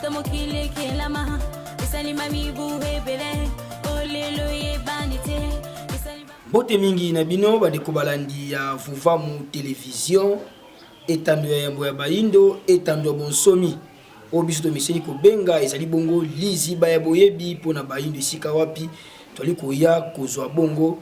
Uta mokili ekelama esalima mibu ebele olelo eyebani te. Mbote mingi na bino bandeko balandi ya Vuvamu Television, etando ya yambo ya bayindo, etando ya bonsomi oyo biso tomeseni kobenga ezali bongo liziba ya boyebi mpo na bayindo, esika wapi tozali koya kozwa bongo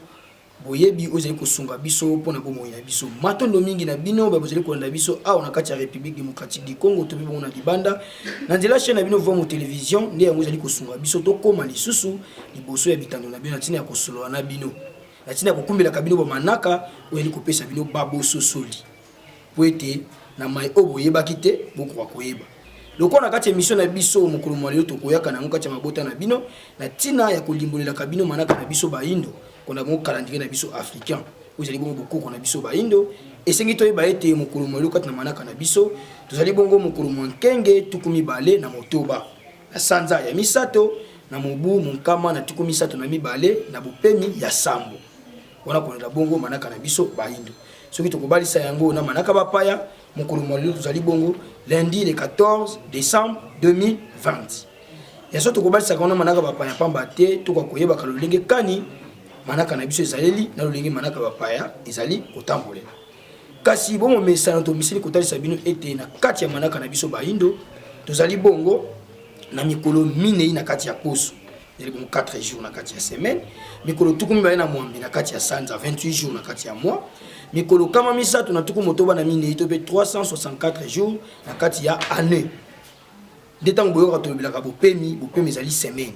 boyebi oyo ezali kosunga biso mpo na bomoi na biso. Matondo mingi na bino baye bozali kolanda biso awa na kati ya Republique Democratique du Congo to mpe bongo na libanda na nzela chaîne na bino Vuvamu Television, nde yango ezali kosunga biso tokoma lisusu liboso ya bitando na bino na ntina ya kosolola na bino, na ntina ya kokumbelaka bino bamanaka oyo ezali kopesa bino babososoli, mpo ete na mai oyo boyebaki te bokoka koyeba. Lokola na kati ya emission na biso mokolo mwa lelo, tokoyaka na yango kati ya mabota na bino na ntina ya kolimbolelaka bino manaka na biso bayindo, kona bongo calendrier na biso africain oyo ezali bongo bokoko na biso bayindo. Esengi toyeba ete mokolo mwa lelo kati na manaka na biso tozali bongo mokolo mwa nkenge 26 na sanza ya misato na mobu 132 na bopemi ya sambo. Wana kolanda bongo manaka na biso bayindo. Soki tokobalisa yango na manaka bapaya, mokolo mwa lelo tozali bongo lundi le 14 décembre 2020. Ya so tokobalisaka wana manaka bapaya pamba te, tokoka koyebaka lolenge kani manaka na biso ezaleli na lolenge manaka bapaya ezali kotambolela. Kasi bomomesano tomisili kotalisa bino ete na kati ya manaka na biso bayindo tozali bongo na mikolo minei na kati ya poso, ezali bongo 4 jours na kati ya semaine, mikolo 28 na kati ya sanza, 28 jours na kati ya mois, mikolo 364 to mpe 364 jours na kati ya année. Nde ntango boyoka tolobelaka bopemi, bopemi ezali semaine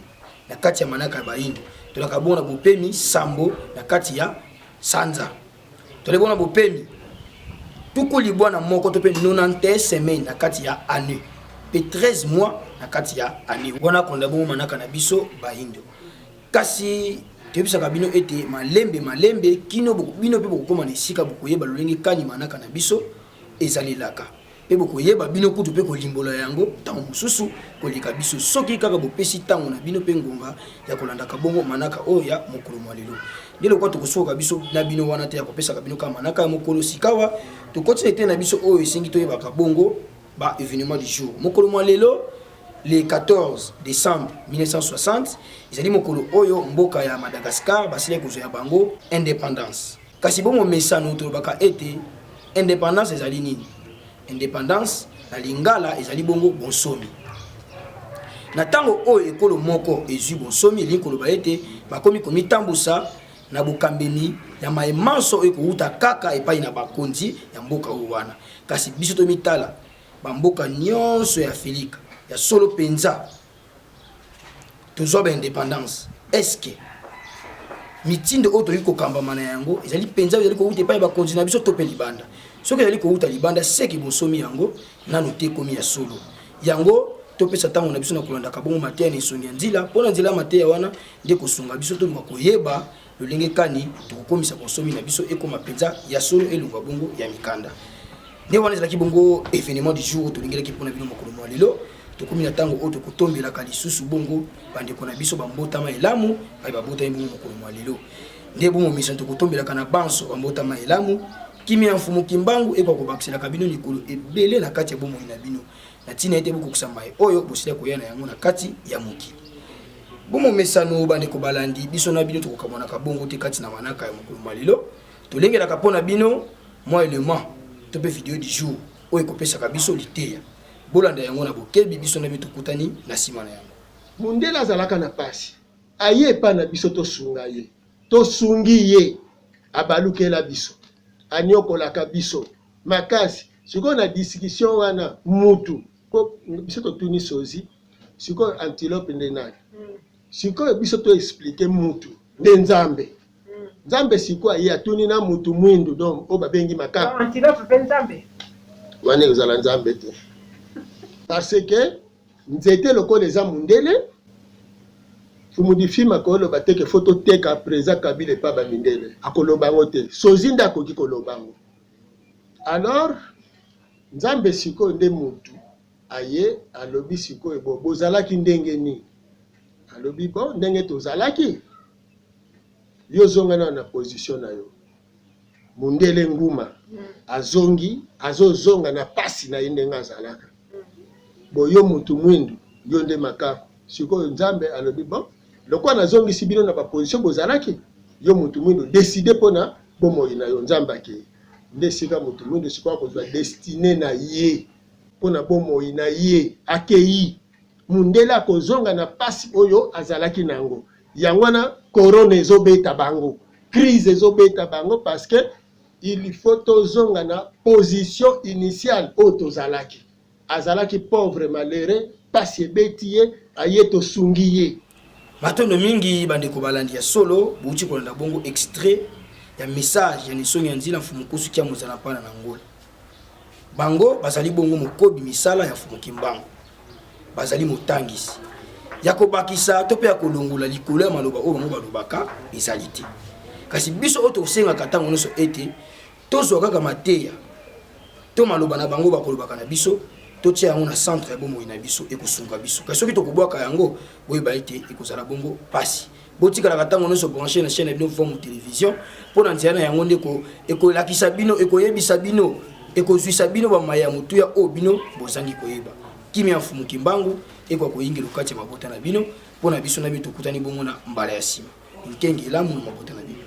na kati ya manaka ya bayindo. Tolaka bongo na bopemi sambo na kati ya sanza, tolaki bongo na bopemi 91 to mpe 91 semaine na kati ya année, mpe 13 mois na kati ya année. Wana konda bongo manaka na biso bayindo. Kasi toyebisaka bino ete malembe malembe kino bino mpe bokokoma na esika bokoyeba lolenge kani manaka na biso ezalelaka, mpe bokoyeba bino kutu mpe kolimbola yango ntango mosusu koleka biso, soki kaka bopesi ntango na bino mpe ngonga ya kolandaka bongo manaka oyo ya mokolo mwa lelo. Nde lokola tokosukoka biso na bino wana te ya kopesaka bino kaka manaka ya mokolo, sikawa tokoti na eteni na biso oyo esengi toyebaka bongo ba événement du jour. Mokolo mwa lelo le 14 décembre 1960 ezali mokolo oyo mboka ya Madagascar basilaki kozwa ya bango indépendance. Kasi bomomesano tolobaka ete indépendance ezali nini? Indépendance na lingala ezali bongo bonsomi. Na ntango oyo ekolo moko ezwi bonsomi, elingi koloba ete bakomi komitambusa na bokambemi ya maye manso oyo ekowuta kaka epai na bakonzi ya mboka oyo wana. Kasi biso tomitala bamboka nyonso ya Afrika ya solo mpenza tozwa ba indépendance, est-ce que mitindo oyo toyei kokambama na yango ezali mpenza ezali kowuta epai ya bakonzi na biso to mpe libanda? Soki ezali kowuta libanda, seke bonsomi yango nano te ekomi ya solo. Yango topesa ntango na biso na kolandaka bongo mateya na esongi ya nzila, mpo na nzela ya mateya wana nde kosunga biso toluka koyeba lolenge kani tokokomisa bonsomi na biso ekoma mpenza ya solo, elongwa bongo ya mikanda. Nde wana ezalaki bongo événement du jour tolingelaki mpona bino mokolo mwa lelo. Tokomi na ntango oyo tokotombelaka lisusu bongo bandeko na biso bambotama elamu baye babotami bongo mokolo mwa lelo. Nde bongo mission tokotombelaka na banso bambotama elamu, kimia ya Mfumu Kimbangu ekoka kobakiselaka bino mikolo ebele na kati ya bomoi na bino, na ntina ete bokokisa maye oyo bosila koya na yango na kati ya mokili. Bomomesano bandeko balandi biso na bino tokokamwanaka bongo te kati na manaka ya mokolo mwa lelo. Tolengelaka mpo na bino mwa element to mpe video du jour oyo ekopesaka biso liteya. Bolanda yango na bokebi, biso na bino tokutani na nsima na yango. Mundele azalaka na pasi, aye epai na biso tosunga ye, tosungi ye, abalukela biso, aniokolaka biso makasi. Sikoyo na discussion wana mutu po biso totuni sozi, sikoyo antilope nde nani? Sikoyo biso to explique mutu nde Nzambe. Nzambe sikoyo aye atuni na mutu mwindu, donc oyo babengi makaka. Antilope pe Nzambe? Wana ekozala Nzambe te, parce que nzete lokola eza mundele, Mfumu Difima akoloba te ke faut toteka président Kabila epa ba mindele, akoloba yango te. Sozi nde akoki koloba yango. Alors Nzambe sikoyo nde mutu aye alobi sikoyo, bo bozalaki ndenge nini? Alobi bon, ndenge tozalaki, yo zonga nano na position na yo. Mundele nguma azongi, azozonga na pasi na ye ndenge azalaka. Bo yo mutu mwindu Yo nde makaku. Sikoyo Nzambe alobi bon, lokola nazongisi bino na ba position bozalaki, yo mutu mwindu decide pona bomoi na yo. Nzambe akeyi. Nde esika mutu mwindu sikoyo akozwa destine na ye pona bomoi na ye. Akeyi. Mundele akozonga na pasi oyo azalaki na yango. Yango wana corona ezobeta bango, crise ezobeta bango parce que il faut tozonga na position initiale oyo tozalaki. Azalaki pauvre malheureux, pasi ebeti ye, aye tosungi ye. Matondo mingi bandeko balandi ya solo, bouti kolanda bongo extrait ya message ya Nisongi ya Nzila Mfumu Nkusu Kia Mozala Mpana na Angola. Bango bazali bongo mokobi misala ya Mfumu Kimbangu, bazali motangisi ya kobakisa to mpe ya kolongola likolo ya maloba oyo bango balobaka ezali te. Kasi biso oyo tosengaka ntango nyonso ete tozwa kaka mateya to maloba na bango bakolobaka na biso, totia yango na centre ya bomoi na biso, ekosunga biso. Kasi soki tokobwaka yango, boyeba ete ekozala bongo pasi. Botikalaka ntango nyonso branche na chaîne na bino Vomu Television, mpo na nzela na yango nde ekolakisa bino, ekoyebisa bino, ekozwisa bino bamaya ya motuya oyo bino bozangi koyeba. Kimia ya Mfumu Kimbangu ekoka koyingela kati ya mabota na bino, mpo na biso na bino tokutani bongo na mbala ya nsima. Nkenge elamu na mabota na bino.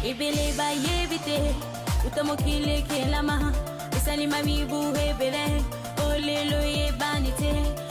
Ebele bayebi te uta mokili ekelama esalima mibu ebele olelo eyebani te.